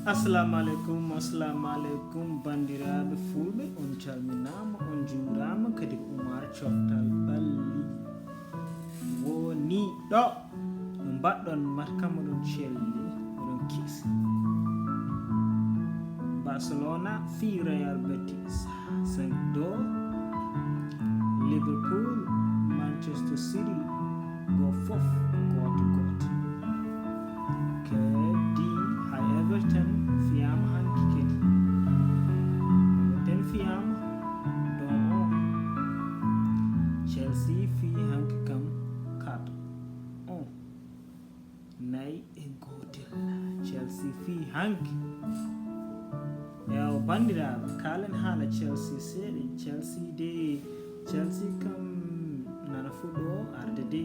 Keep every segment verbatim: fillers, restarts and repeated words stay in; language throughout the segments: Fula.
Assalamu aleykum, assalamu aleykum, banndiraaɓe fulɓe, on calminaama, on njuuraama, kadi ko Umar Coftal Balli woni ɗo. No mbaɗɗon, mbaɗ kam oɗon celli, oɗon kiisi. Barcelona fii Real Betis, cinq deux. Liverpool, Manchester City, go fof gooto gooto. Kadi hay Everton fiyaama hanki kadi. Everton fiyaama don o. Chelsea fii hanki kam quatre un. Nayi e gootel. Chelsea fii hanki. Ewa, banndiraaɓe, kaalen haala Chelsea seeɗa. Chelsea de, Chelsea kam nana fuɗɗo arde de.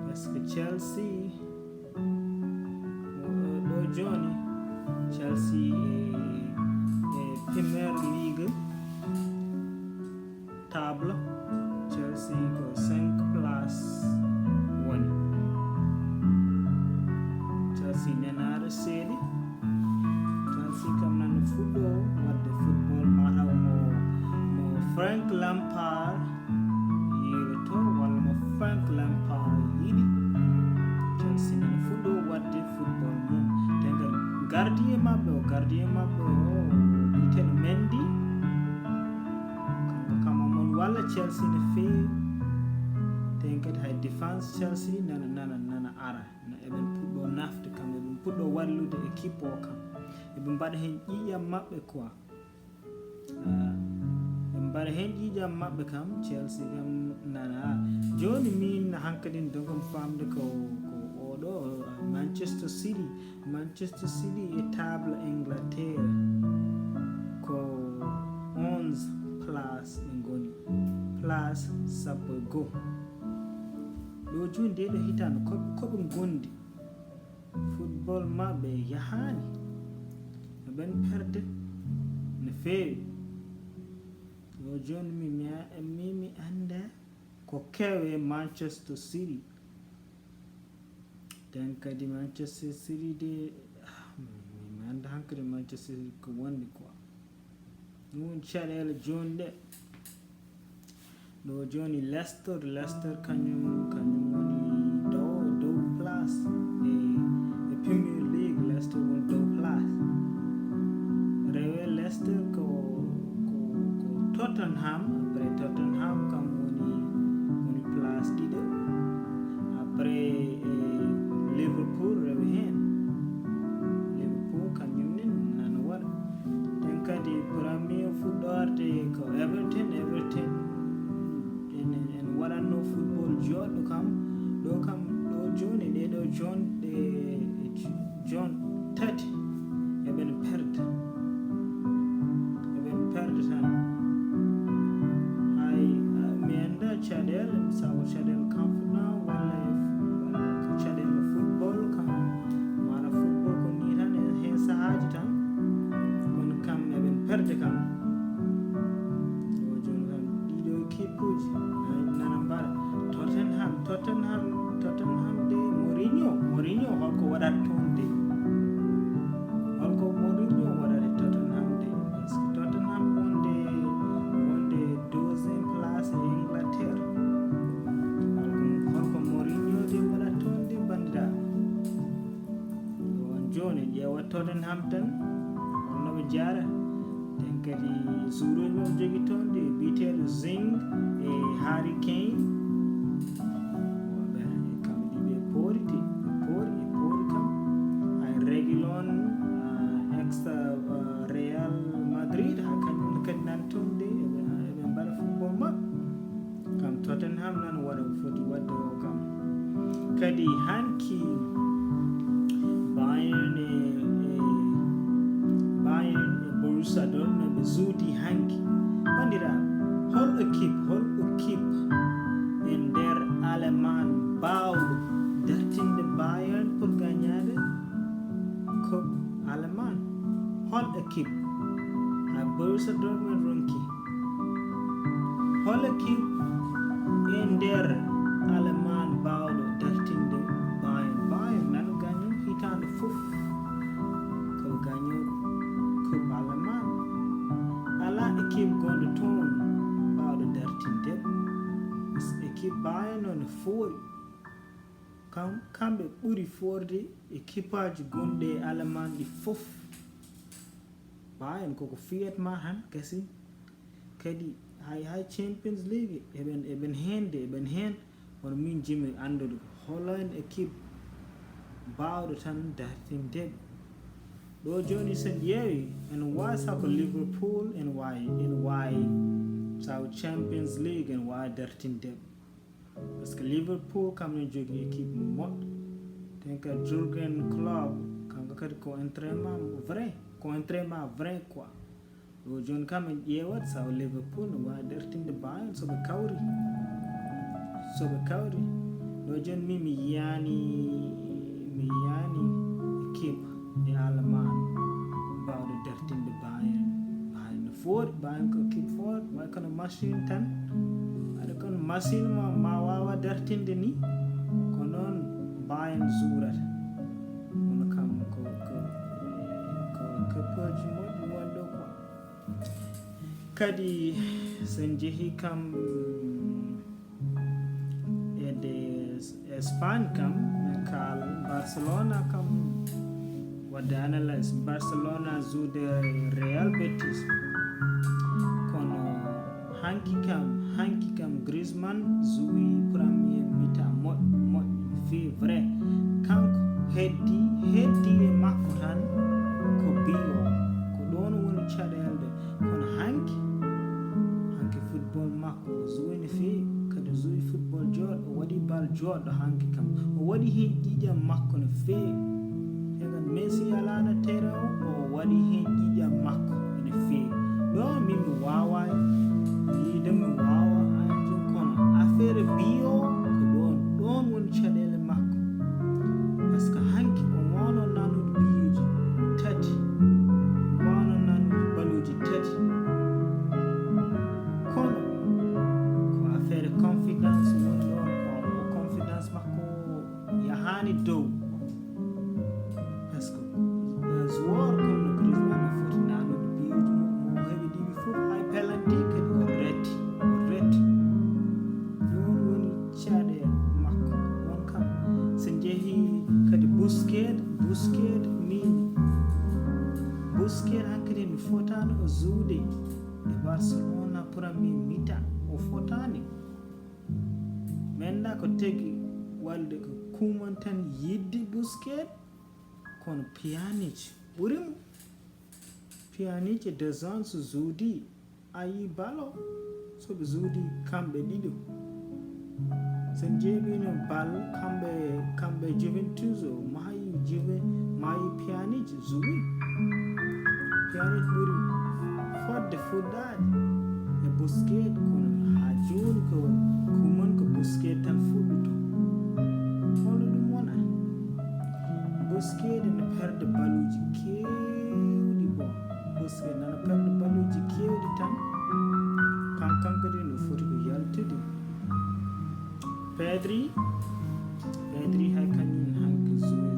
Parce que Chelsea, o, ɗo jooni, Chelsea e, e Premier League, table, Chelsea ko cinq place woni. Chelsea nenaare seeɗi. Chelsea kam nana fuɗɗo waɗde football, mataw mo, mo Frank Lampard yiɗoto, walla mo Frank Lampard yiɗi. Chelsea nana fuɗɗo waɗde football mum. Te ngal gardien maɓɓe o, gardien maɓɓe o, biyeteeɗo Mendy, kanko kam omo walla Chelsea no feewi. Te kadi hay défense Chelsea nana, nana, nana ara. No eɓen puɗɗo nafde kam, eɓen puɗɗo wallude équipe o kam. Eɓe mbaɗa heen ƴiiƴam maɓɓe quoi. Ah, ɓe mbaɗa heen ƴiiƴam maɓɓe kam, Chelsea kam nana. Jooni min hankadin dogam faamde ko, ko oɗo, Manchester City. Manchester City e table Angleterre ko onze place ɓe ngoni. Place sappo e goo. Ɗo jooni nde ɗo hitaande ko, ko ɓe ngondi. Football maɓɓe yahaani. No ɓen perde no feewi. Ɗo jooni mi, mi, mi, mi annda ko kewe Manchester City. Den kadi Manchester City de, ah, mi, mi, mi annda hankadi Manchester City ko wondi quoi. Ɗum woni caɗeele jooni ɗe. Ɗo jooni Leicester, Leicester kañum, kañum woni dow, dow place e, e Premier League, Leicester woni dow place. Rewe Leicester ko, ko, ko Tottenham, après Tottenham kam woni, woni place ɗiɗo. Après, e, Liverpool rewi heen. Liverpool kañum nin nana waɗa. Den kadi premier fuɗɗorde ko Everton, Everton en, en, en waɗanno football jooɗɗo kam. Ɗo kam, ɗo jooni, ɗe ɗo joon, ɗe joon tati eɓen perde. Eɓen perde tan. Hay, ah, mi annda caɗeele, sabu caɗeele kam fuɗɗa walla e, walla ko caɗeele football kam, maana football ko ni tan e heen sahaaji tan. Kono kam eɓen perde kam. Ɗo jooni kam ɗiɗo équipe uji nana, nana mbaɗa. Tottenham, Tottenham, Tottenham de Mourinho, Mourinho holko waɗata toon de? Holko Mourinho waɗata e Tottenham de? Parce que Tottenham wonde, wonde deuxième place e Angleterre. Holko, holko Mourinho de waɗata toon de, banndiraaɓe? On jooni ƴeewa Tottenham tan, holno ɓe jaara. Den kadi joueuruji ɓe jogi toon de, biyeteeɗo Zing e Harry Kane. Woɓɓe kamɓe ɗiɗo ɓe poori de, ɓe poori, ɓe poori kam. Hay Reguilon, ah, ex, ah, Real Madrid, hay kañum kadi nan toon de, eɓe, eɓe mbaɗa football maɓɓe. Kam Tottenham nan waɗa ko foti waɗde o kam. Kadi hanki Bayern e, e, Bayern e Borussia Dortmund ɓe juuti hanki. Banndiraaɓe, hol équipe, hol équipe e nder Aleman baawɗo dartinde Bayern pour gagnaade Coupe Aleman? Hol équipe? Hay Borussia Dortmund ronki. Hol équipe e nder Aleman baawɗo dartinde Bayern? Bayern nan gaño hitaande fof. Bayern no fooɗi. Kam, kamɓe ɓuri foorde équipeaji gonɗe e Allemagne ɗi fof. Bayern koko fiyat ma han kasi. Kadi hay, hay Champions League eɓen, eɓen heen de, eɓen heen. Kono min jimi anndude ko holo en équipe baawɗo tan dartindeɓe. Ɗo jooni so en ƴeewi, en waawi sako Liverpool, en waawi, en waawi sako Champions League, en waawi dartindeɓe. Parce que Liverpool kam ne jogii équipe moƴƴo. Ten ka Jurgen Klopp, kanko kadi ko entraînement vrai, ko entraînement vrai quoi. Ɗo jooni kam en ƴeewat sawo Liverpool no waawi dartinde Bayern so ɓe kawri. So ɓe kawri. Ɗo jooni min mi yiyaani, mi yiyaani équipe e Allemagne baawɗo dartinde Bayern. Bayern no fooɗi, Bayern ko équipe fort, way kono machine tan. Aɗa kono machine ma, ma waawa dartinde ni, ko noon Bayern zuurata. Kono kam ko, ko, ko keppoji moƴƴi won ɗo quoi. Kadi so en jehi kam e de Espagne kam, min kaal Barcelona kam, wadde analyse, Barcelona zuude Real Betis. Kono hanki kam, hanki kam Griezmann zuwi premier mi-temps moƴƴo, moƴƴo, fi vrai. Kanko heddi, heddi e makko tan ko biyo, ko ɗon woni caɗeele. Kono hanki, hanki football makko o zuwi no feewi, kadi o zuwi football jooɗo, o waɗi bal jooɗo hanki kam. O waɗi heen ƴiiƴam makko no feewi. Tegal Messi alaano terrain o, o waɗi heen ƴiiƴam makko no feewi. Ɗo min mi waawaa yiide, mi waawa anjo, kono affaire biyo ko ɗon, ɗon woni caɗeele makko. Parce que hanki o wano nanude biyuji tati, o wano nanude baluji tati. Kono ko affaire confidence woni ɗon, ko confidence makko yahaani dow. Parce que, euh, joueur comme no Griezmann no foti nanude biyuji mum, mo heɓi ɗiɗi fof, hay penalty kadi o reti, o reti. Ɗum woni caɗeele makko. Ɗon kam, so njehii kadi Busquets, Busquets min, Busquets hankadi mi fotaani o zuude e Barcelona premier mi-temps, o fotaani. Mi anndaa ko tagi wallude ko Koeman tan yiɗde Busquets, kono Pjanic ɓuri mo. Pjanic e De Jong so zuudi, a yii bal o, so ɓe zuudi kamɓe ɗiɗo. So en ƴeeɓiino bal, kamɓe, kamɓe Juventus o, maayi Juve, maayi Pjanic zuwi. Pjanic ɓuri fodde fuɗɗaade e Busquets, kono haa jooni ko Koeman ko Busquets tan fuɗɗoto. Holo ɗum wona? Busquets ene perde baluuji keewɗi, bon, Busquets nana perde baluuji keewɗi tan. Kan, kan kadi no foti ko yaltude. Pedri, Pedri hay kañum hanki zuwi,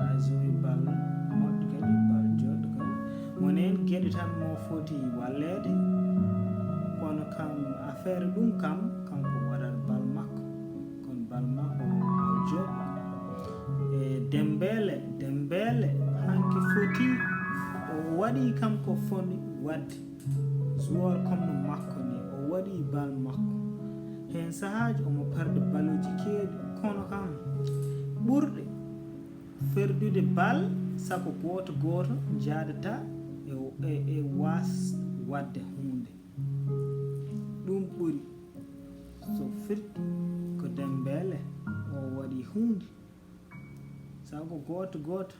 a zuwi bal moƴƴo kadi, bal jooɗo kadi. Woni heen geɗe tan mo foti walleede, kono kam affaire ɗum kam, kanko waɗat bal makko. Kono bal makko, bal jooɗo. E Dembele, Dembele hanki foti, o waɗi kam ko foti waɗde. Joueur comme no makko ni, o waɗi bal makko. Heen sahaaji omo perde baluuji keewɗi, kono kam ɓurɗe perdude bal, sako gooto gooto njaadata e, e, e waas waɗde huunde. Ɗum ɓuri so firti ko Dembele o waɗi huunde. Sako gooto gooto,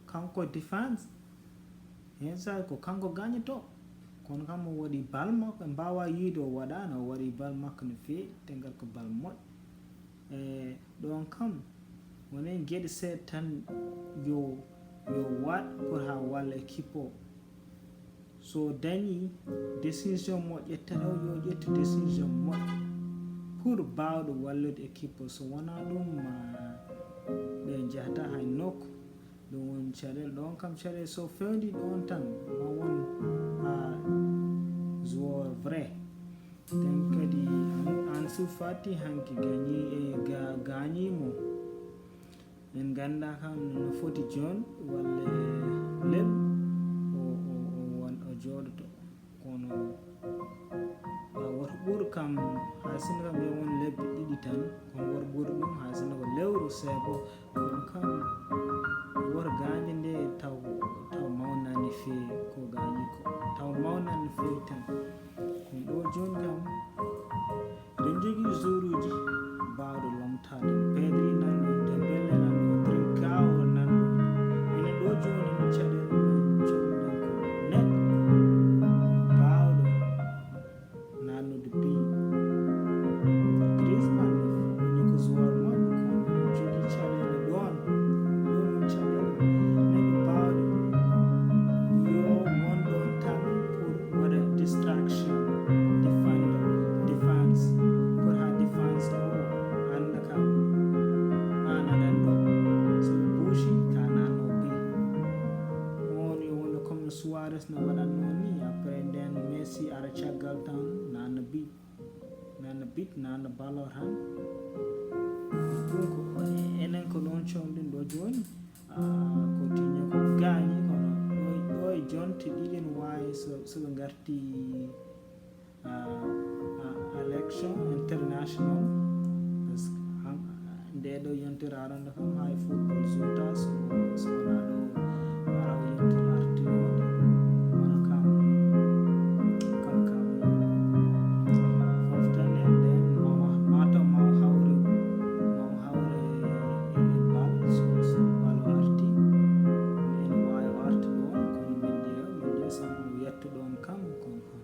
kanko défense, heen saaji ko kanko gañoto. Kono kam o waɗi bal makko, en mbaawa yiide o waɗaano, o waɗi bal makko no feewi, tengal ko bal moƴƴo. E ɗon kam, woni geɗe seeɗa tan yo, yo waɗ pour haa walla équipe o. So dañii décision mo ƴettata o, yo ƴettu décision moƴƴo pour baawɗo wallude équipe o. So wonaa ɗum, ma ɓe njahata hay nokku. Ɗum woni caɗeele. Ɗon kam caɗeele so fewndii ɗon tan, ma won, a, joueur vrai. Nden kadi An-, Ansu Fati hanki gañi, e ga-, gaañiimo. En nganndaa kam no foti jooni walla lebbi o, o, o won-, o jooɗoto. Kono, a, woto ɓur kam, hay sinno kam yo won lebbi ɗiɗi tan, kono woto ɓur ɗum, hay sinno ko lewru seeɓo, kono kam woto gaañde nde taw, taw mawnani feewi ko gaañi ko, taw mawnani feewi tan. Kono ɗo jooni kam, eɗen njogii joueuruuji baawɗo lomtaade. Pedri nan ɗo, Dembele nan ɗo, Trincao nan ɗo. Ene ɗo jooni no caɗeele men cohluɗen ko neɗɗo baawɗo nannude bii. Griezmann woni ko joueur mawɗo, kono jogii caɗeele ɗoon. Ɗum woni caɗeele neɗɗo baawɗo yo won ɗoon tan pour waɗa distraction, defender, defense, pour ha defense o annda kam an aɗa ɗo. So ɓe buusi ka nanno bii. On yo wonno comme no Suarez no waɗatnoo ni, après nden Messi ara caggal tan nanna bii. Nanna bit, nanna ballon tan. Ɗum ko enen ko ɗoon cohluɗen ɗo jooni. Ah, Coutinho ko gaañi, kono ɗo, ɗo e jonte ɗiɗi no waawi so, so ɓe ngarti, ah, ah, élection international. Parce que han-, nde ɗo yontere arande kam, hay football suuta so, so wonaa ɗo ara o yontere arti wonde. Kono kam, kono kam, fof tan en ɗen, ma, ma, mataw ma o hawre, ma o hawre e, e bal, so, so bal o arti. Ene waawi o arta ɗoon, kono min njeya, min njeya so o yetto ɗoon kam, kono kam.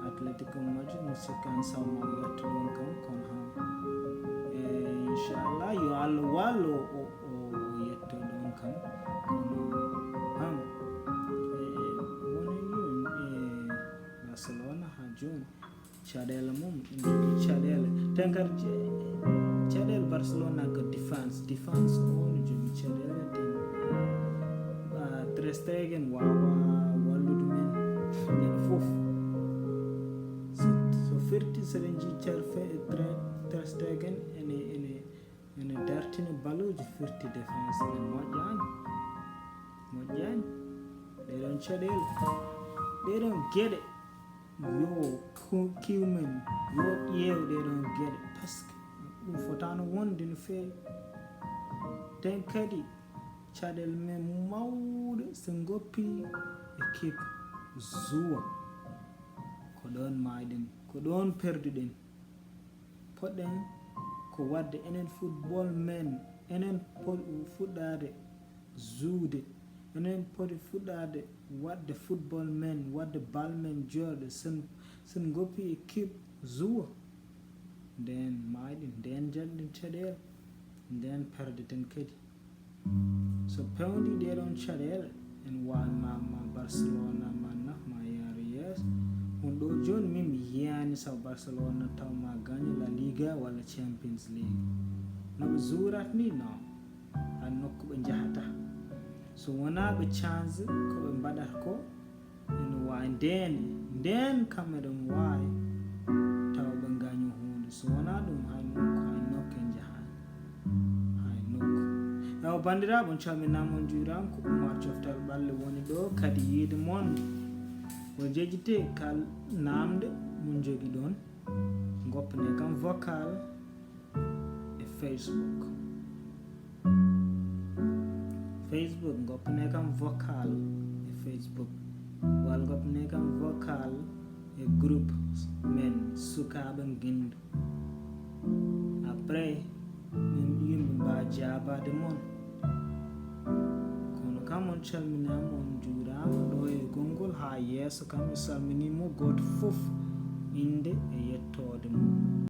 Atletico Madrid, mi sikkan saw ma o yetto ɗoon kam, kono han. E, inchallah, yo Allah wallu o, o, o yetto ɗoon kam. Kono han, e, woni ɗum, e, Barcelona ha jooni. Caɗeele mum, ene jogii caɗeele. Ten kadi ca-, caɗeele Barcelona ko defense. Defense o no jogii caɗeele. Ten, ah, Ter Stegen waawa wallude men ñande fof. So, so firti, so eɗen njii Ter Fe-, Ter, Ter Stegen ene, ene, ene dartina baluuji firti defense men moƴƴaani. Moƴƴaani. Ɗee ɗoon caɗeele. Ɗee ɗoon geɗe. Yo ku-, kiw men, yo ƴeew ɗee ɗoon geɗe, parce que ɗum fotaano wonde no feewi. Ten kadi, caɗeele men mawɗe, so ngoppii équipe zuwa, ko ɗoon maayɗen, ko ɗoon perduɗen. Poɗɗen ko waɗde enen football men, enen po-, fuɗɗaade zuwde. Enen poti fuɗɗaade waɗde football men, waɗde bal men joorɗe. Sen, sen ngoppi équipe zuwa, ndeen maayɗen, ndeen njaɗɗen caɗeele, ndeen perdeten kadi. So pewndii ɗee ɗoon caɗeele, en waawi ma, ma Barcelona, ma naf, ma yaaro yeeso. Kono ɗo jooni, min mi yiyaani saw Barcelona taw ma gaño La Liga walla Champions League. No ɓe zuwrat ni, non. Hay nokku ɓe njahata. So wonaa ɓe change ko ɓe mbaɗata ko, ene waawi ndeen, ndeen kam eɗen waawi taw ɓe ngaño huunde. So wonaa ɗum, hay nokku, hay nokku en njahaani. Hay nokku. Ewa, banndiraaɓe, on calminaama, on njuuraama. Ko Oumar Coftal Ɓalli woni ɗo, kadi yiide mon. O jejjite kal naamnde mo njogiɗon. Ngoppane kam vocal e Facebook. Facebook, ngoppane kam vocal e Facebook. Walla ngoppane kam vocal e groupe men sukaaɓe Nginndu. Après, min yimɓe mbaa jaabaade mon. Kono kam on calminaama, on njuuraama ɗo e konngol haa yeeso kam. Mi salminii mo gooto fof innde e yettoode mum.